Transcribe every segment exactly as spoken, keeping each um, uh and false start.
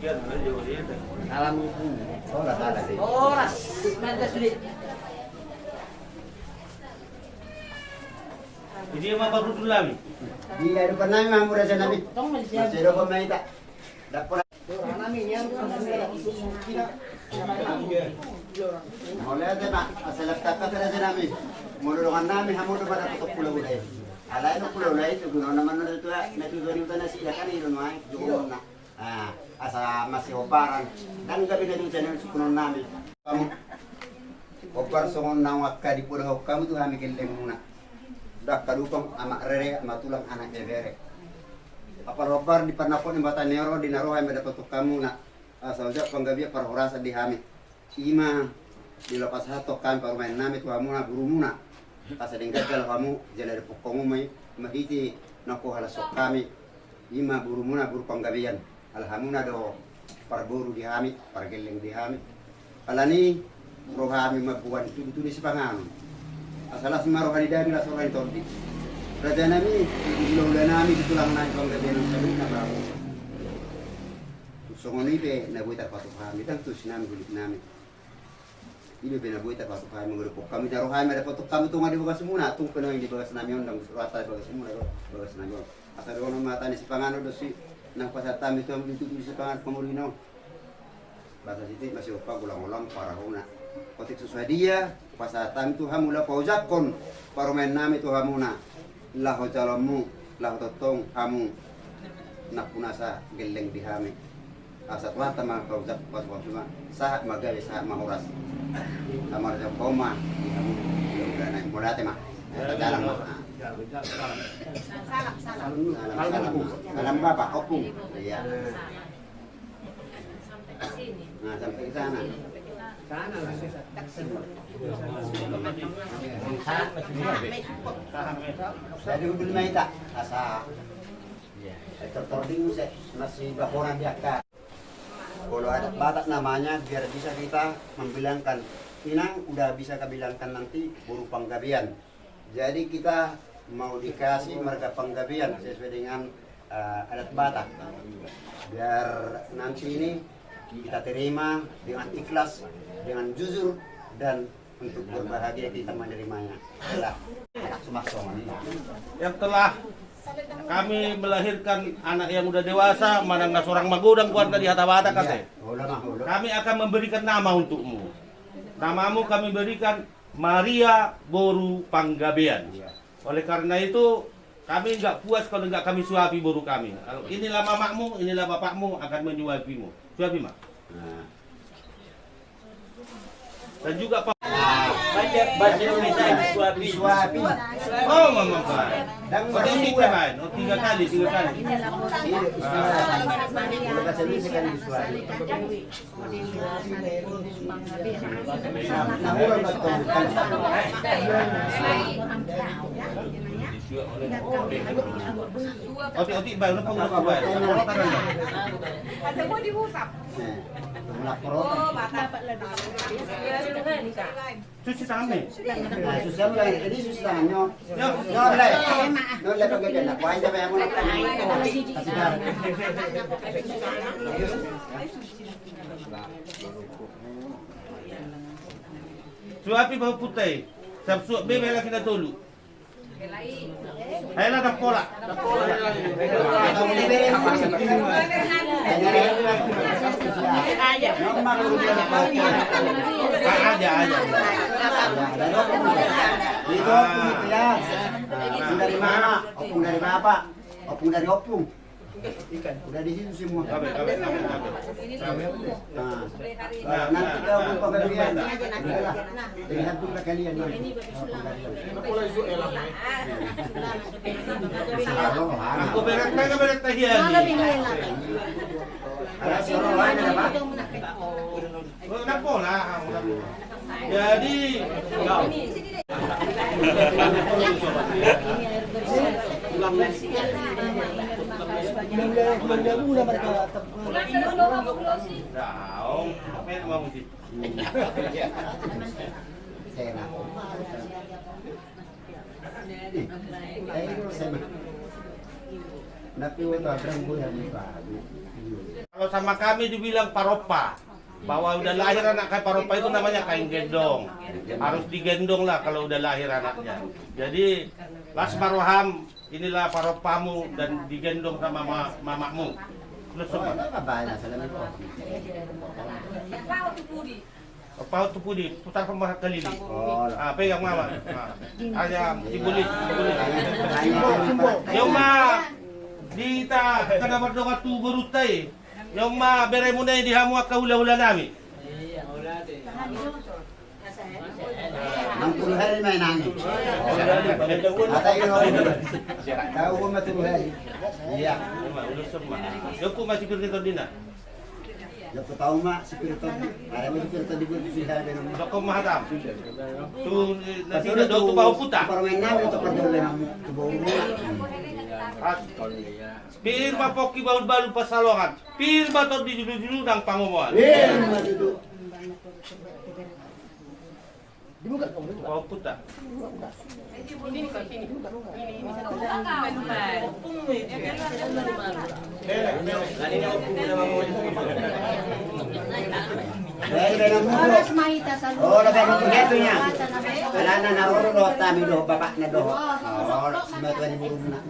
Salam. Horas, horas. Mantap sudah. Jadi apa perlu lami? Iya, depan nami, Mamura, saya nami. Masih ada pemain tak? Dapur. Mauliate ma, asa lap tapat raja nami. Molo dongan nami hamu do pada kotok pulau ulai. Alai no pulau ulai tu guna nama na tua, na tua ni utana si ilakan ido nuai, jumona. Ah, asa masih obaran. Dan gabe na tu channel sukunon nami. Kamu obar songon naung angka di pulau kamu tu hami gellengmuna. Dang kalupa amak rere, amak tulang, anak bebere. Apala obar di parnapot ni mata neoro di naroha ma dapoton hamuna. Asa ojak panggabean parhorasan di hami. Ima di lopasahaton hami parumaen nami tu hamuna borumuna. Asa denggan jala hamu jala dapot hamu mai mahiti nangko halashon hami. Ima borumuna boru panggabean. Ala hamuna do parboru di hami, pargelleng di hami. Alani roha hami mamboan tudu-tudu sipanganon. Asa las ma roha ni daging, las roha ni tondi. Raja nami, di hula-hula nami, di tulang nami, panggabean nami saluhutna bahu. Songon i pe na boi tarpatupa hami, dang tusi nami, hulik nami. I do pe na boi tarpatupa hami, molo dapot hami na roha hami, dapot hami tung di bagasmuna, tung pe nuaeng di bagas nami on, dang roha hami bagasmuna do, bagas nami on. Asa dohonon ma hata ni sipanganon do si, nang pasahat hami tu hamu tutu di sipanganon pamurina on. Bahasa sitik masih opa ulang-ulang parahuna. Otik susadia, pasahat hami tu hamu laho paojakhon parumaen nami tu hamuna. Laho jaloonmu, laho tongtong hamu. Nampunasa gelleng di hami. Asa Tuhanta ma paojak pasupasu ma. Sahat ma gabe, sahat ma horas. Amar jokoma di hamu. Mauliate ma. Jalan ma. Salam, salam. Salam, salam. Salam bapa, ompung. Iya. Nah, sampai ke sana. Jadi hudul ma hita asa tortor di muse masih bahoran di angka. Kalau adat Batak namanya biar bisa kita membilangkan. Inang udah bisa kabilangkan nanti boru panggabean. Jadi kita mau dikasih marga Panggabean sesuai dengan, eh, adat Batak. Biar nanti ini kita terima dengan ikhlas, dengan jujur, dan untuk berbahagia kita menerimanya. Itulah anak sumasongan. Yang telah kami melahirkan anak yang udah dewasa, manang na sorang magodang, goarna di hata Batak, iya, ate. Kami akan memberikan nama untukmu. Namamu kami berikan Maria boru Panggabean. Iya. Oleh karena itu, kami nggak puas kalau nggak kami suapi boru kami. Kalau inilah mamakmu, inilah bapakmu, akan menyuapimu. Suapi, Mak. Nah. Dan juga, Pak. Baca, baca Indonesia, disuapi. Disuapi. Oh, mama, Pak. Dan oh, ini, Pak. Oh, tiga kali, tiga kali. Iya, disuapi. Kalau bahasa Indonesia kan disuapi. Otik, otik, baru, baru, baru. Cuci tangan, nih. Nah, cuci tangan, nih. Ini cuci tangan, nyok. Nyok. Nyok, Lek. Nyok, Lek, pakai dia. Nah, kuai, siapa yang mau makan? Kasih darah. Suapi, Pak Putri. Siap suap, be, be, lagi na tolu. Ayo lah, dapot lah. Aja, aja. Itu ompung itu ya. Ompung dari mama, ompung dari bapak, ompung dari ompung. Udah di situ semua. Nah, nanti kau mau pembelian. Lihat dulu kalian. Aku berat, aku berat tahian. Ada si orang lain ada, Pak? Jadi, Kalau sama kami dibilang parompa, bahwa udah lahir anak kayak parompa itu namanya kain gendong. Harus digendong lah kalau udah lahir anaknya. Jadi, las ma roham, inilah parompamu dan digendong sama ma-, mamakmu. Terus semua. Paut tu pudi, putar pembahas keliling. Ah, pegang mama. Ah. Ada simbolis, simbolis. Yo ma, di ta kada mardongan tu borunta i. Yo ma, beremuna i di hamu angka hulahula nami. Nang puluh hari main angin. Kata ini tahu gua mah puluh hari. Iya. Yo ku masih kerja tondina. Yo ku tahu mah si Pirto. Ada mah si Pirto di gua sudah ada nama. Toko Mahatam. Tu nanti udah tahu tu bau puta. Permainan itu perjalanan tu bau puta. Pir ma pongki balu-balu pasalongan. Pir ma tondi julu-julu nang pangomoan. Iya, itu. Dibuka kau, dibuka. Kau puta. Ini, ini, ini. Horas ma hita saluhutna. Oh, lebih aku punya tu nya. Alana na roro do tami do bapakna do. Oh, semua tuan ibu rumah.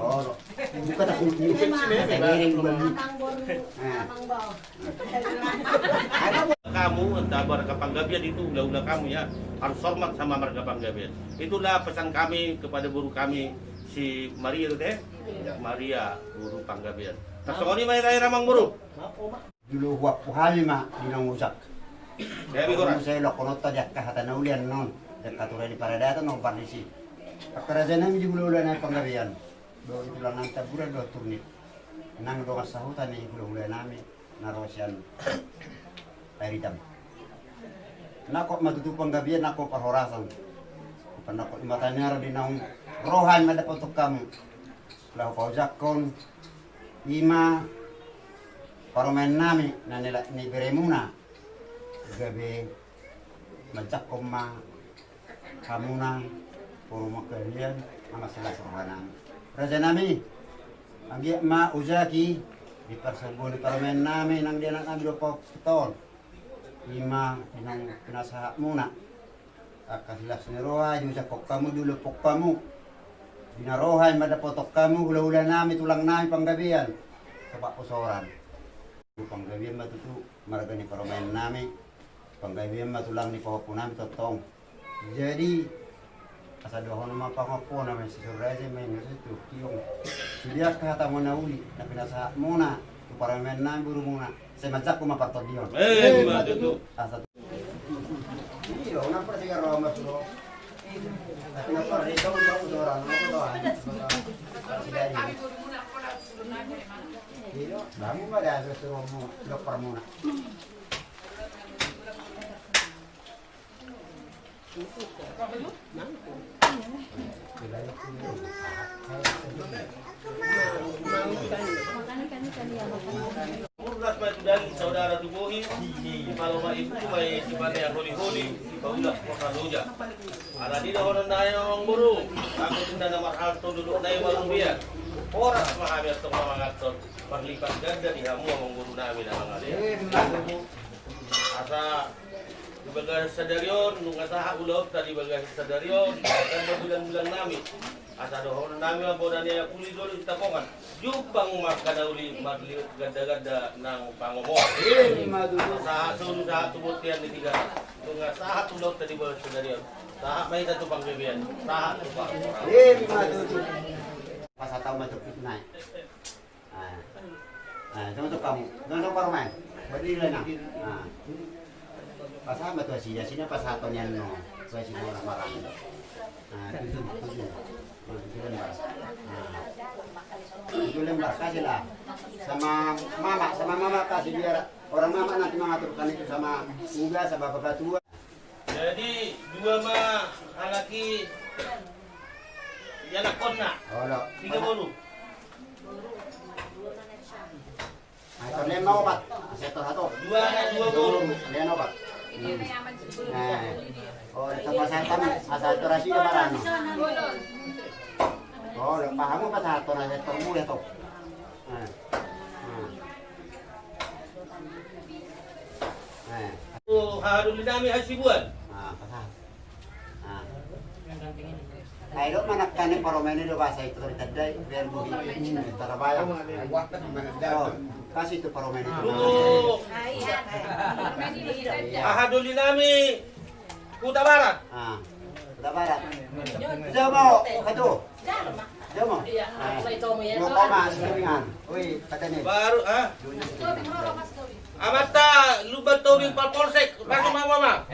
Oh, buka tak kunci. Amang boru, amang boru. Kamu, entah marga Panggabean itu, hulahula kamu ya, harus hormat sama marga Panggabean. Itulah pesan kami kepada boru kami, si Maria itu, teh? Maria, boru Panggabean. Nah, songon i ma hira-hira, amang boru. Jolo huampu hami ma di naung ojak. Muse lokhononta di angka hata na uli annon, di angka aturan ni paradaton, hombar disi. Angka raja nami di hulahula nami Panggabean. Dohot di tulang nami Tamburan dohot Turnip. Nang dongan sahuta ni hulahula nami na ro sian Air Hitam. Nangkok ma tutu Panggabean, nangkok parhorasan. Panangkok ni mata ni ari di naung ro hami mandapothon hamu. Laho paojakhon i ma parumaen nami na nilak ni beremuna. Gabe manjangkon ma hamuna, parumaen nami, na masilas roha nami. Raja nami, anggiat ma ojak i di parsombuon ni parumaen nami nang di anak nami dohot pahompungta on. I ma di naung pinasahatmuna. Angka silas ni roha, diujakhon hamu, diulophon hamu. Di na ro hami mandapothon hamu, hulahula nami, tulang nami Panggabean. Sopat posoran. Panggabean ma tutu marga ni parumaen nami, Panggabean ma tulang ni pahompu nami tongtong. Jadi, asa dohonon ma pahompu nami, si Suraja ma ini, si Tukiong. Sude angka hatamu na uli na pinasahatmuna tu parumaen nami, borumuna, sai manjangkon ma partondion. Eh, ima tutu. Asa tu. Iyo, nang parsigaroan ma sude. Tapi nang parsigaroan ma sude, orang ma sude. Iyo, bangun ma dah suruhmu, doktermuna. Murnas ma tu daging, saudara tu bohi, dipaloma ibu ma i, sipaneang holi-holi, dipaulak ma haloja. Ala ni dohonon nami, amang boru, anggo tunda na marhalto dolok nai marundian. Horas ma hami antong manganhon, marlipat ganda di hamu amang boru nami na mangalean. Asa di bagasan sadari on, nunga sahat ulaonta di bagasan sadari on, dan bulan-bulan nami. Asa dohonon nami ma bona ni Apuli Doli Sitapongan. Jumpang ma angka na uli marlipat ganda-ganda nang pangomoan. Ima tutu. Sahat solu sahat tu bontean ni tiga. Nunga sahat ulaonta di bagasan sadari on. Sahat ma hita tu Panggabean. Sahat tu Panggabean. Ima tutu. Pas tahu ma tu fitnah. Ah. Ah, sama tu kamu. Sama tu parumaen. Berdiri lah, nah. Ah. Pas sama tu asi, asi na pas satu nian no. Tu asi na orang marah. Ah, tujuh, tujuh. Tujuh lembar. Ah. Tujuh lembar, kasihlah. Sama mama, sama mama kasih biar orang mama nanti mengaturkan itu sama uga, sama bapak tua. Jadi, dua ma anak i, ianakhonna. Olo. Tiga boru. Ah, itu lima opat. Setor satu. Dua anak, dua boru. Lima opat. Hmm. Nah. Oh, itu pasator, pasator asi ke barano. Oh, pahamu pasator, setor mu ya, toh. Ah. Ah. Oh, haha doli nami Hasibuan. Ah, pas. Ah. Ai do manangkani parumaen i do bahasa itu tadi tadi, biar budi. Tarabayang. Oh, kasih itu parumaen i. Oh. Haha doli nami Hutabarat. Ah, Hutabarat. Jauh mau, katu. Jauh mau. Iya, ah, saya tahu ya. Mau koma, sekiringan. Wih, kata ni. Baru, ah. Amanta Lumban Tobing Polsek, masuk mau mama.